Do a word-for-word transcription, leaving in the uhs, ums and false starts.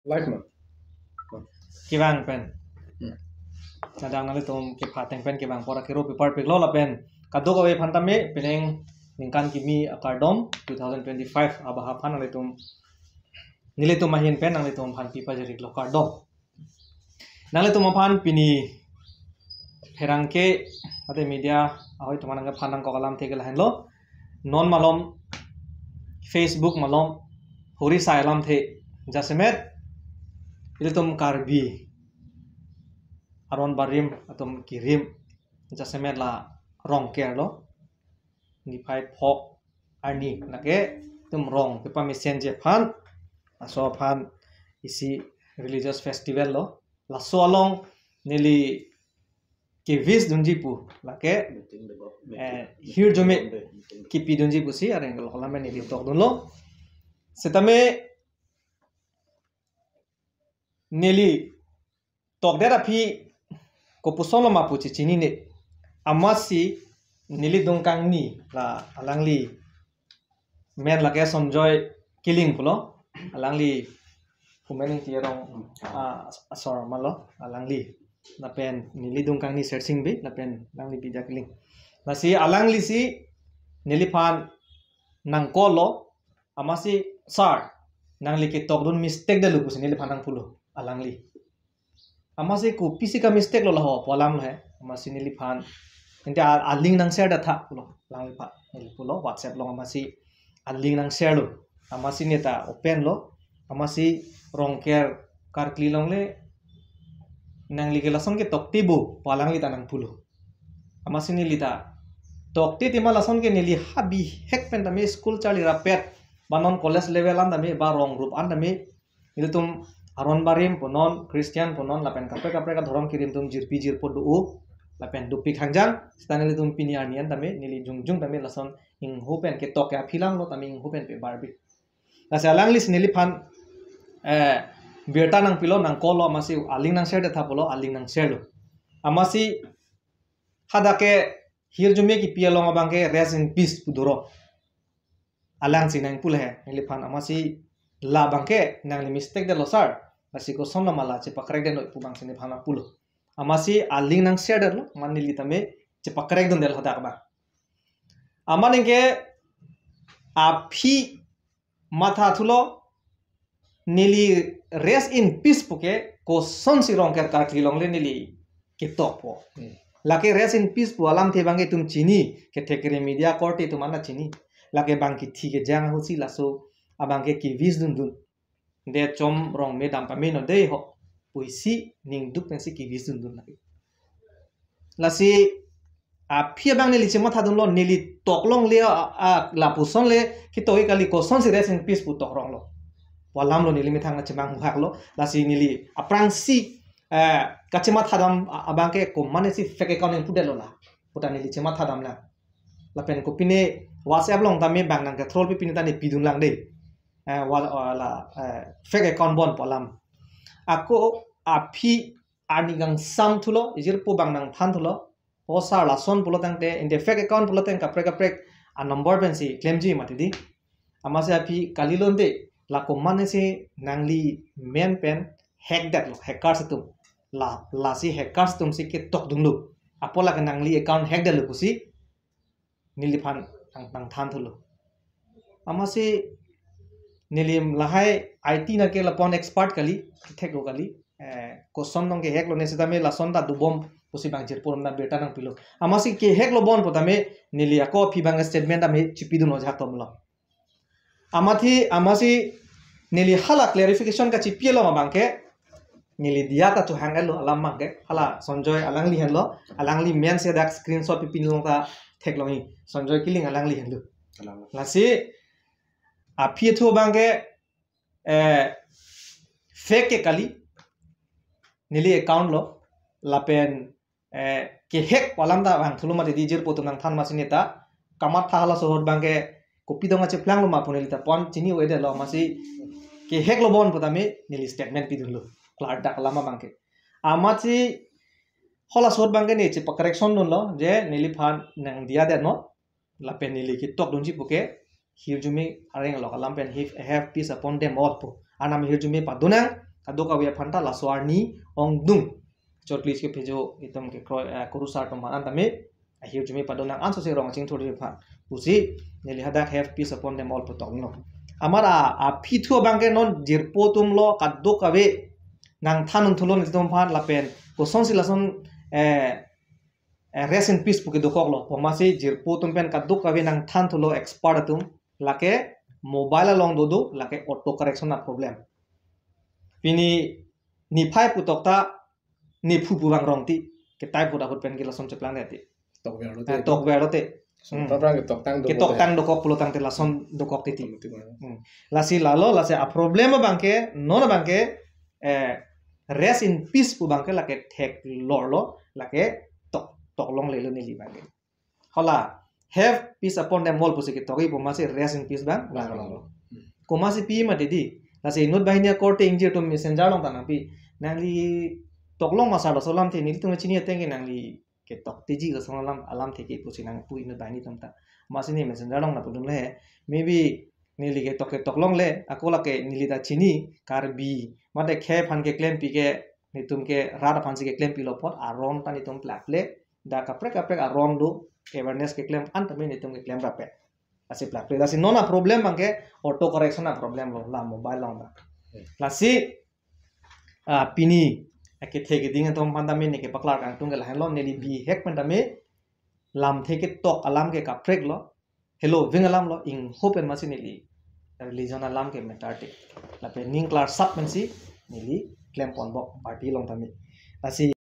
Live ma. Kevang pen. Hmm. Kadang nanglitum kepha ateng pen kevang pora kero pepar peklo lapen kadokave aphan tame penang ningkan kimi akardom two thousand twenty-five abaha aphan nanglitum nelitum ahin pen nanglitum aphan pipajirlo kardom. Nanglitum aphan pini pherangke ate media ahoi atum aphan nangkok alamthe ke lahenlo. Non malom, Facebook malom, hori sai alamthe jasemet ilitum Karbi aron barim atum kirim jasemet la Rongker lo. Niphai phok arni lake itum rong kepamesenji aphan, laso aphan isi religious festival lo. Laso along neli ke-wish dunji pu lake, eh, hirjume kipidunji pusi areng lo lamen neli tokdunlo. Setame neli tokdet aphi kopuson lo ma pu chechinine. Amatsi neli dungkangni la alangli men lake Sonjoy Killing pulo. Alangli Humen Ingti arong, ah, asor ma lo alangli. Lapen neli dungkangni Sersing Bey, lapen alangli Bidya Killing. Lasi alanglisi neliphan nang-call lo, amatsi, "Sir, nangli ketokdun mistake detlo," pusi neliphan nangpulo alangli. Amatsi, "Kopisi ka-mistake lo laho, pu alam lo he." Amatsi neliphan, "Ante a-, a-link nang-share detha," pulo alangliphan. Neli pulo, "WhatsApp along amatsi a-link nang-share lo." Amatsi neta open lo. Amatsi, "Rongker karkli along le nangli ke lason ketokte bo," pu alangli ta nangpulo. Amatsi neli ta tokte tema lason ke neli ha bihek pen tame school charli rapet, ba non college level an tame, ba rong rup an tame, ilitum aron barim punon, Christian punon, lapen kaprek kaprek adhorom kirim atum jirpi jirpo do-o, lapen dopik hangjang, seta nelitum pini arni an tame, neli jongjong tame lason ingho pen ketok ke aphi lang lo tame ingho pen pe barbi. Lasi alanglisi neliphan, eh, birta nangpilo, nang-call lo, amatsi a-link nang-share detha pulo, a-link nang-share lo. Amatsi hadak ke hirjume kipi along abang ke rest in peace pu doro. Alangsi nangpulo he, neliphan amatsi labang ke nangli mistake detlo sir. Lasi koson lo ma la chepakrek detlo pu abangsi neliphan nangpulo. Amatsi a-link nang-share detlo, amat neli tame chepakrek dun detlo hadak abang. Amat ningke aphi mathathulo, neli rest in peace puke kosonsi Rongker karkli along le neli ketokpo. Hmm. Lake rest in peace pu alamthe abang ke itum chini, kethek kere media korte atum an ta chini. Lake abang kithi kejang ahutsi laso abang ke ke-wish dundun. De chom rong me dam pame non dei ho, pusi ning duk pensi ke-wish dundun lake. Lasi aphi abang neli chemathadunlo, neli toklongle, a, a, lapuson le ketok-i kali, kosonsi rest in peace pu tokronglo pu alam lo, neli methang chemanghuhaklo. Lasi neli aphrangsi, eh, kachemathadam a-, abang ke komatnesi fake account nangpudetlo la puta neli chemathadam la. Lapen kopine WhatsApp along tame abang nang ke-troll pi pine ta ne pidun lang dei. Eh, wa-, wa-, la, eh, fake account bon pu alam. Ako aphi arni kangsam thulo, ijirpo abang nangthan thulo. O sir, lason pulo tangte, ante fake account pulo tang kaprek kaprek a-number pensi klemji mati dei. Amatsi aphi kalilo ante, la komatnesi nangli men pen hack detlo, hackers atum. La, lasi hackers atumsi ketokdunlo. Apot lake nangli account hack detlo pusi neliphan nang, nangthan thulo. Amatsi neli lahai I T nake lapu-an expert kali, kethek lo kali. Eh, koson nong ke-hack lo ne setame lason ta dobom pusi abang jirpo na birta nangpilo. Amatsi ke-hack lo bon pu tame neli ako aphi abang statement tame chipidunlo ajahak tomlo. Amatsi, amatsi neli hala clarification kachipi along abang ke, neli diya ta chohang-etlo alam abang ke, hala Sonjoy alangli henlo, alangli men si dak screenshot pi pine along ta theklong-i, Sonjoy Killing alangli henlo. Alang. Lasi aphi thu abang ke, eh, fake ke kali, neli account lo, lapen, eh, ke-hack pu alam ta vangthulo mati dei, ijirpo atum nangthan amatsi neta kamatha halaso ahut abang ke kopi dong acheplanglo ma pu neli ta pon chini-o-edetlo, amatsi ke-hack lo bon pu tame neli statement pidunlo klardak alam abang ke. Amatsi halaso ahut abang ke ne chepakorrection dunlo je neliphan nangdiya detnon. Lapen neli ketokdunji puke hirjume areng along alam pen, "He have peace upon them all" pu. Anam hirjume padun nang, kadokave aphan ta laso arni ongdung. Chotlis ke phejo itum kekroi, eh, kurusar atum aphan an tame ahirjume pado nang, anso se rong chingthur aphan pusi neli hadak have peace upon them all pu toklo. Amat a, aphi thu abang ke non jirpo atum lo, kadokave nangthan unthulo nelitum aphan lapen kosonsi lason, eh, eh, rest in peace pu ke dokoklo. Pu amatsi jirpo atum pen kadokave nangthan thulo expert atum, lake mobile along dodo, lake auto correction a problem. Pini niphai pu tok ta niphu pu bang rong ti, ke type ahut ahut pen ke lason cheplang dati. Tokver lo te. Eh, tokver lo te. Sum Hmm. ta prang ke toktang do Ke ko toktang te. Dokok pulo tangte lason dokok titi. Betul, betul. Hmm. Lasi lalo, lasi a problem abang ke, non abang ke, eh, rest in peace pu abang ke lake theklor lo, lake tok, toklonglelo neli abang ke. Hala, have peace upon them all pusi ketok-i pu amatsi rest in peace abang, Bang bang lo. Lo. Hmm. Komatsi pi mati di. Lasi inut banghini akorte ingjir atum messenger along ta nangpi. Nangli toklong ma sar laso alamthe, nelitum chini ateng ke nangli ketok tiji laso alam, alamthe ke pusi nangpu inut banghini atum ta. Amatsi ne messenger along nangpudun le. Maybe neli ketok ketoklongle, ako lake neli ta chini, Karbi. Mate khei aphan keklempi ke, netum ke rat aphansi keklempilo apot, aron ta netum plakple, dak kaprek kaprek aron do, awareness keklem an tame netum keklem rapet. Lasi plakple. Lasi non a problem abang ke auto correction a problem lo, la mobile along ta. Hmm. Lasi, ah, pini, eh, kethe keding atum aphan tame ne kepaklar kangtung ke lahenlo, neli bihek pen tame, lamthe ketok alam ke kaprek lo, helo ving alam lo, ingho pen amatsi neli religion alam ke matter te. Lapen ning klarsap pensi neli klempon bok party along tame. Lasi